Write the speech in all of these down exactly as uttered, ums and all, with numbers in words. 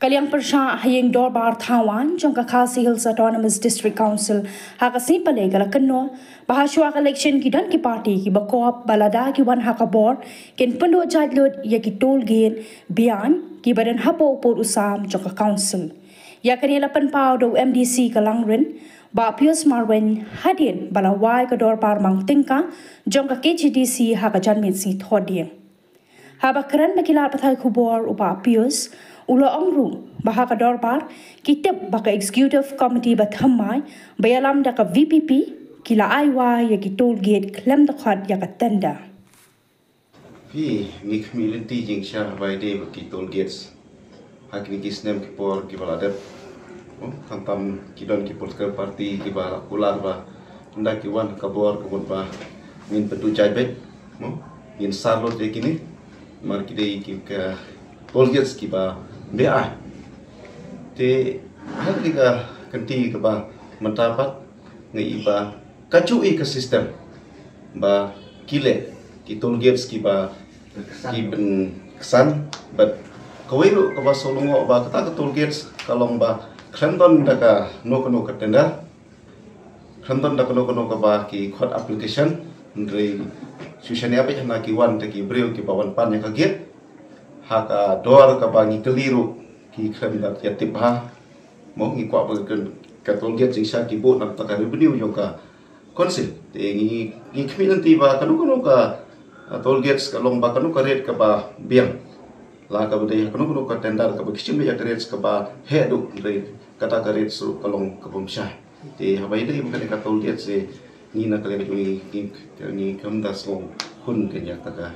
Ka liang pyrshah ha ïing dorbar thaw aiñ jong ka Khasi Hills Autonomous District Council ha ka sngi Palei ka la kynnoh ba ha shuwa ka election ki don ki party kiba kop ba lada ki wan ha ka bor kin pynduh jait lut ïa ki toll gate biang kiba don hapoh u pud u sam jong ka council. Ïa kane la pynpaw da u M D C ka Langrin, Bah Pius Marwein, hadien ba la wai ka dorbar mang tyngka jong ka K H A D C ha ka janmiet sngi Thohdieng. Haba kren bad ki lad pathai khubor u Bah Pius u la ong ruh ba ha ka dorbar ki tip ba ka executive committee ba thymmai ba ïalam da ka V P P ki la ai wai ïa ki toll gate khlem da khot ïa ka tender. Phi, ngi khmih lynti jingshisha ba ïadei bad ki toll gates ha kine ki snem ki por kiba la dep. Oh, khamtam ki don ki political party kiba la kular ba ynda ki wan ka bor ka mut ba ngin pynduh jait beit, mo, ngin sar lut ïa kine. Namar ki dei ki ka toll gates kiba beaiñ. Te ha kane ka kynti kaba mynta pat nga i ba ka ju i ka system ba ki leh ki toll gates kiba ki pynksan bad kawei ruh kaba sngewlyngngoh ba kata ka toll gates ka long ba khlem don da kano kano ka tender, khlem don da kano kano kaba ki khot application, hynrei shu shaniah beit hana ki wan te ki briew kiba wan pan ïa ka gate ha ka dor kaba ngi kylli ruh ki khlem da ïa tip bha. Mo, ngi kwah ba ka, ka toll gate jingshisha ki buh na kata ka revenue jong ka council. Te ngi, ngi khmih lynti ba kano kano ka, ah, toll gates ka long ba kano ka rate kaba biang, la kaba dei kano kano ka tender kaba ki shim ïa ka rate kaba heh duh, hynrei kata ka rate ruh ka long kaba ym shai. Te haba ïadei bad kane ka toll gate, ngi na ka liang jong ngi, ngi, ngi khlem da sngewhun kein ïa kata ka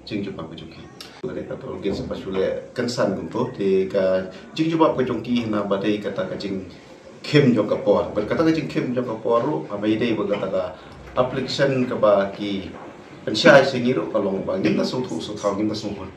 jingjubab ka jong ki. Kane ka toll gate ba shu leh kynsan kumto, te ka jingjubab ka jong ki hana ba dei kata ka jingkhim jong ka por. Bad kata ka jingkhim jong ka por ruh haba ïadei bad kata ka application kaba ki pynshai sha ngi ruh ka long ba ngim da sngewthuh sngewthaw, ngim da sngewhun.